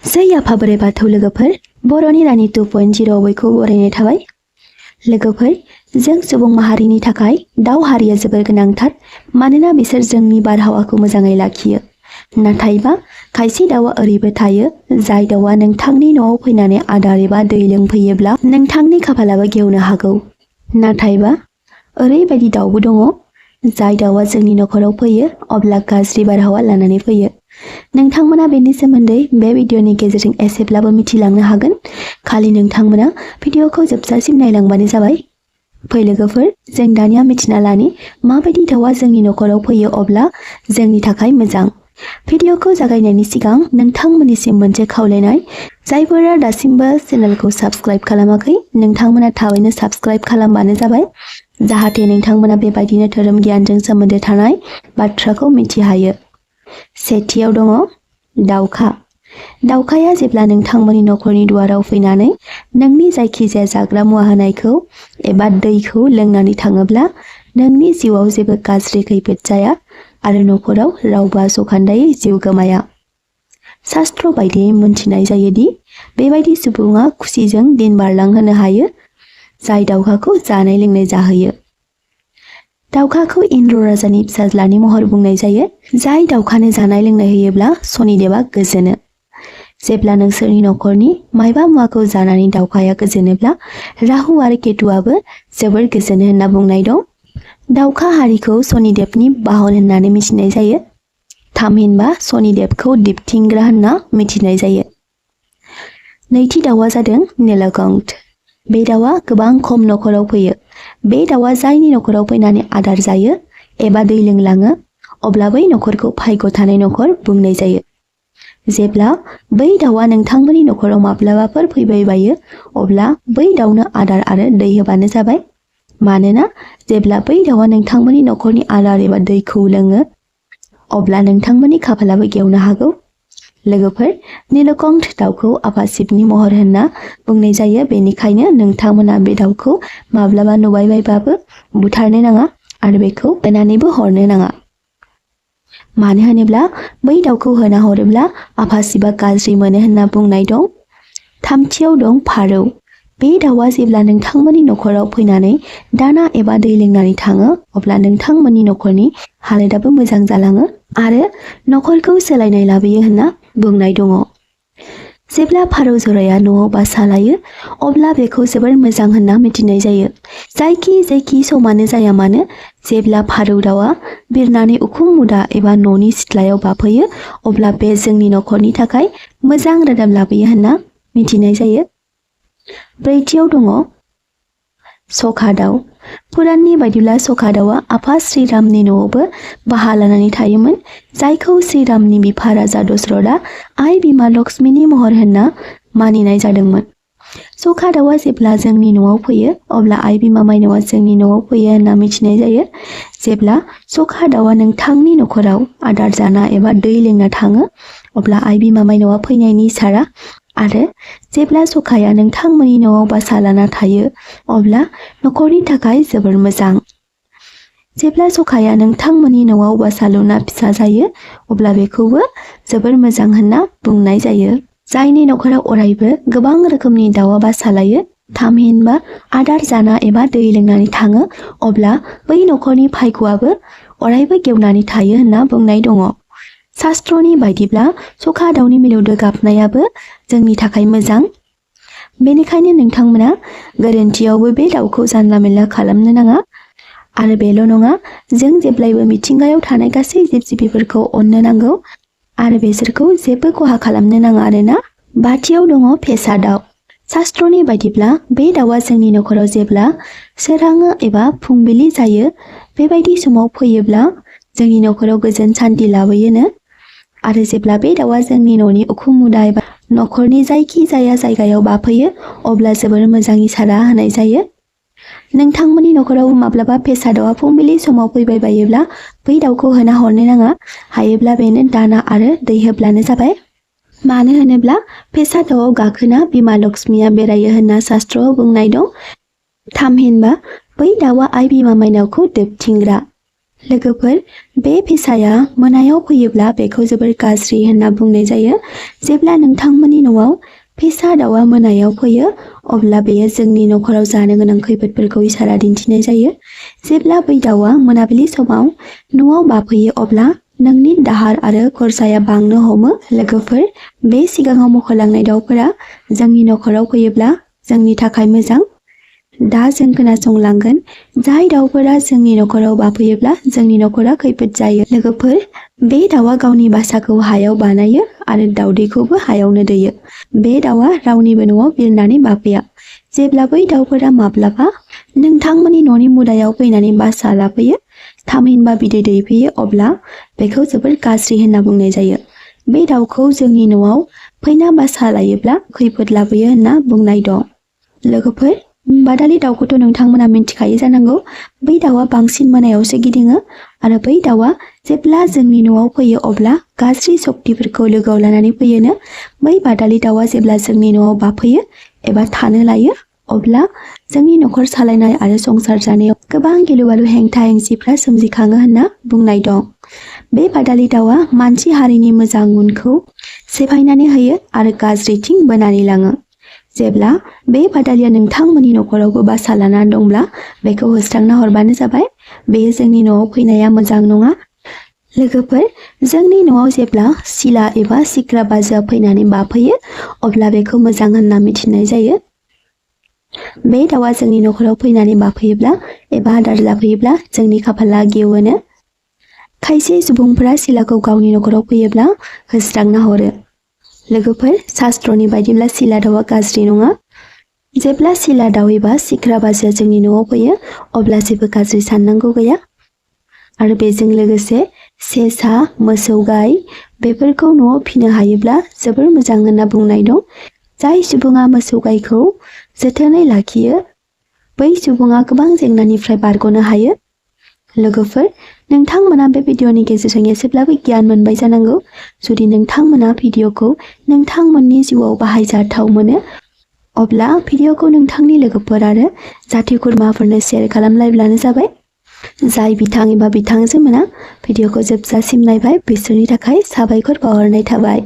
जै आफा बोराइ बाथौ लोगोफोर बर'नि रानि 2.0 बयखौ बरायनाय थाबाय। लोगोफोर जों सुबुं माहारिनि थाखाय दाउ हारिया जोबोर गोनांथार मानोना बिसोर जोंनि बारहावाखौ मोजाङै लाखियो। नाथायबा खायसे दाउआ ओरैबो थायो जाय दाउआ नोंथांनि न'आव फैनानै आदार एबा दै लोंफैयोब्ला नोंथांनि खाफालाबो गेवनो हागौ। नाथायबा ओरैबायदि दाउबो दङ जाय दाउआ जोंनि नखराव फैयो अब्ला गाज्रि बारहावा लानानै फैयो। नोंथांमोना बेनि सोमोन्दै बे भिडिअनि गेजेरजों एसेब्लाबो मिथिलांनो हागोन। खालि नोंथांमोना भिडिअखौ जोबजासिम नायलांबानो जाबाय। फै लोगोफोर जों दानिया मिथिना लानि माबायदि दाउआ जोंनि नखराव फैयो अब्ला जोंनि थाखाय मोजां। भिडिअखौ जागायनायनि सिगां नोंथांमोननिसिम मोनसे खावलायनाय, जायफोरा दासिमबो चेनेलखौ साबस्क्राइब खालामाखै नोंथांमोना थाबैनो साबस्क्राइब खालामबानो जाबाय जाहाथे नोंथांमोना बेबायदिनो धोरोम गियानजों सोमोन्दो थानाय बाथ्राखौ मिथिहायो। सेथियाव दङ दाउखा। दाउखाया जेब्ला नोंथांमोननि नखरनि दुआराव फैनानै नोंनि जायखिजाया जाग्रा मुवा होनायखौ एबा दैखौ लोंनानै थाङोब्ला नोंनि जिउआव जेबो गाज्रि खैफोद जाया आरो नखराव रावबो आसखान्दायै जिउ गोमाया। शास्त्र बायदियै मोनथिनाय जायोदि बेबायदि सुबुङा खुसिजों दिन बारलांहोनो हायो जाय दाउखाखौ जानाय लोंनाय जाहोयो। दाउखाखौ इन्द्र राजानि फिसाज्लानि महर बुंनाय जायो। जाय दाउखानो जानाय लोंनाय होयोब्ला शनिदेवा गोजोनो। जेब्ला नोंसोरनि नखरनि मायबा मुवाखौ जानानै दाउखाया गोजोनोब्ला राहु आरो केतुआबो जोबोर गोजोनो होनना बुंनाय दं। दाउखा हारिखौ शनिदेवनि बाहन होननानै मिथिनाय जायो। थामहिनबा शनिदेवखौ दिपथिंग्रा होनना मिथिनाय जायो। नैथि दाउआ जादों नीलकंठ। बे दाउआ गोबां खम नखराव फैयो। बे दाउआ जायनि नखराव फैनानै आदार जायो एबा दै लोंलाङो अब्ला बै नखरखौ भाग्य थानाय नखर बुंनाय जायो। जेब्ला बै दाउआ नोंथांमोननि नखराव माब्लाबाफोर फैबाय बायो अब्ला बै दाउनो आदार आरो दै होबानो जाबाय। मानोना जेब्ला बै दाउआ नोंथांमोननि नखरनि आदार एबा दैखौ लोङो अब्ला नोंथांमोननि खाफालाबो गेवनो हागौ। लोगोफोर नीलकंठ दाउखौ आफा शिवनि महर होनना बुंनाय जायो। बेनिखायनो नोंथांमोना बे दाउखौ माब्लाबा नुबायबायबाबो बुथारनो नाङा आरो बेखौ होनानैबो हरनो नाङा। मानो होनोब्ला बै दाउखौ होना हरोब्ला आफा शिवआ गाज्रि मोनो होनना बुंनाय दं। थामथियाव दं फारौ। बे दाउआ जेब्ला नोंथांमोननि नखराव फैनानै दाना एबा दै लोंनानै थाङो अब्ला नोंथांमोननि नखरनि हालोदाबो मोजां जालाङो आरो नखरखौ सोलायनाय लाबोयो होनना बुंनाय दङ। जेब्ला फारौ जराया न'आव बासा लायो अब्ला बेखौ जोबोर मोजां होनना मिथिनाय जायो। जायखि समानो जाया मानो जेब्ला फारौ दाउआ बिरनानै उखुम मुदा एबा न'नि सिथ्लायाव बाफैयो अब्ला बे जोंनि नखरनि थाखाय मोजां रादाब लाबोयो होनना मिथिनाय जायो। ब्रैथियाव दङ सखा दाउ। पुराणनि बायदिब्ला सखा दाउआ आफा श्रीरामनि न'आवबो बाहा लानानै थायोमोन, जायखौ श्रीरामनि बिफा राजा दशरथआ आइ बिमा लक्ष्मीनि महर होनना मानिनाय जादोंमोन। सखा दाउआ जेब्ला जोंनि न'आव फैयो अब्ला आइ बिमा माइनावआ जोंनि न'आव फैयो होनना मिथिनाय जायो। जेब्ला सखा दाउआ नोंथांनि नखराव आदार जाना एबा दै लोंना थाङो अब्ला आइ बिमा माइनावआ फैनायनि इसारा आरो जेब्ला सखाया नोंथांमोननि न'आव बासा लाना थायो अब्ला नखरनि थाखाय जोबोर मोजां। जेब्ला सखाया नोंथांमोननि न'आव बासा लुना फिसा जायो अब्ला बेखौबो जोबोर मोजां होनना बुंनाय जायो। जायनि नखराव अरायबो गोबां रोखोमनि दाउआ बासा लायो थामहिनबा आदार जाना एबा दै लोंनानै थाङो अब्ला बै नखरनि भाग्यआबो अरायबो गेवनानै थायो होनना बुंनाय दङ। शास्त्रनि बायदिब्ला सखा दाउनि मिलौदो गाबनायाबो जोंनि थाखाय मोजां। बेनिखायनो नोंथांमोना गोरोन्थियावबो बे दाउखौ जानला मेनला खालामनो नाङा। आरो बेल' नङा, जों जेब्लायबो मिथिंगायाव थानाय गासै जिब जिबिफोरखौ अननो नांगौ आरो बेसोरखौ जेबो खहा खालामनो नाङा आरोना। बाथियाव दङ फेसा दाउ। शास्त्रनि बायदिब्ला बे दाउआ जोंनि नखराव जेब्ला सोराङो एबा फुंबिलि जायो बेबायदि समाव फैयोब्ला जोंनि नखराव गोजोन सान्थि लाबोयोनो। आरो जेब्ला बे दाउआ जोंनि न'नि उखुम मुदा एबा नखरनि जायखि जाया जायगायाव बाफैयो अब्ला जोबोर मोजां इसारा होनाय जायो। नोंथांमोननि नखराव माब्लाबा फेसा दाउआ फुंबिलि समाव फैबाय बायोब्ला बै दाउखौ होना हरनो नाङा। हायोब्ला बेनो दाना आरो दै होब्लानो जाबाय। मानो होनोब्ला फेसा दाउआव गाखोना बिमा लक्ष्मीया बेरायो होनना शास्त्रआव बुंनाय दं। थामहिनबा बै दाउआ आइ बिमा माइनावखौ दोबथिंग्रा। लोगोफोर, बे फेसाया मोनायाव फैयोब्ला बेखौ जोबोर गाज्रि होनना बुंनाय जायो। जेब्ला नोंथांमोननि न'आव फेसा दाउआ मोनायाव फैयो, अब्ला बेयो जोंनि नखराव जानो गोनां खैफोदफोरखौ इसारा दिन्थिनाय जायो। जेब्ला बै दाउआ मोनाबिलि समाव न'आव बाफैयो, अब्ला नोंनि दाहार आरो खरसाया बांनो हमो। लोगोफोर, बे सिगाङाव मख'लांनाय दाउफोरा जोंनि नखराव फैयोब्ला जोंनि थाखाय मोजां। दा जों खोनासंलांगोन जाय दाउफोरा जोंनि नखराव बाफैयोब्ला जोंनि नखरा खैफोद जायो। लोगोफोर, बे दाउआ गावनि बासाखौ हायाव बानायो आरो दावदैखौबो हायावनो दैयो। बे दाउआ रावनिबो न'आव बिरनानै बाफैया। जेब्ला बै दाउफोरा माब्लाबा नोंथांमोननि न'नि मुदायाव फैनानै बासा लाफैयो, थामहिनबा बिदै दैफैयो, अब्ला बेखौ जोबोर गाज्रि होनना बुंनाय जायो। बे दाउखौ जोंनि न'आव फैना बासा लायोब्ला खैफोद लाबोयो होनना बुंनाय दं। लोगोफोर, बादालि दाउखौथ' नोंथांमोना मिन्थिखायो जानांगौ। बै दाउआ बांसिन मोनायावसो गिदिङो आरो बै दाउआ जेब्ला जोंनि न'आव फैयो अब्ला गाज्रि शक्तिफोरखौ लोगोआव लानानै फैयोनो। बै बादालि दाउआ जेब्ला जोंनि न'आव बाफैयो एबा थानो लायो, अब्ला जोंनि नखर सालायनाय आरो संसार जानायाव गोबां गिलु-बालु हेंथा-हेंसिफ्रा सोमजिखाङो होनना बुंनाय दं। बे बादालि दाउआ मानसि हारिनि मोजां गुनखौ सेफायनानै होयो आरो गाज्रिथिं बोनानै लाङो। जेब्ला बे बादालिया नोंथांमोननि नखरावबो बासा लाना दंब्ला बेखौ होस्रांना हरबानो जाबाय। बेयो जोंनि न'आव फैनाया मोजां नङा। लोगोफोर, जोंनि न'आव जेब्ला सिला एबा सिख्रा बाजोआ फैनानै बाफैयो, अब्ला बेखौ मोजां होनना मिथिनाय जायो। बे दाउआ जोंनि नखराव फैनानै बाफैयोब्ला एबा आदार जाफैयोब्ला जोंनि खाफाला गेवोनो। खायसे सुबुंफोरा सिलाखौ गावनि नखराव फैयोब्ला होस्रांना हरो। लोगोफोर, शास्त्रनि बायदिब्ला सिला दाउआ गाज्रि नङा। जेब्ला सिला दाउ एबा सिख्रा बाजोआ जोंनि न'आव फैयो, अब्ला जेबो गाज्रि साननांगौ गैया। आरो बेजों लोगोसे सेसा, मोसौ गाय बेफोरखौ न'आव फिनो हायोब्ला जोबोर मोजां होनना बुंनाय दं। जाय सुबुङा मोसौ गायखौ जोथोनै लाखियो, बै सुबुङा गोबां जेंनानिफ्राय बारग'नो हायो। लोगोफोर, नोंथांमोना बे भिडिअनि गेजेरजों एसेब्लाबो गियान मोनबाय जानांगौ। जुदि नोंथांमोना भिडिअखौ नोंथांमोननि जिउआव बाहायजाथाव मोनो, अब्ला भिडिअखौ नोंथांनि लोगोफोर आरो जाथि खुरमाफोरनो शेयार खालामलायब्लानो जाबाय। जाय बिथां एबा बिथांजो मोना भिडिअखौ जोबजासिम नायबाय, बिसोरनि थाखाय साबायखर बावहरनाय थाबाय।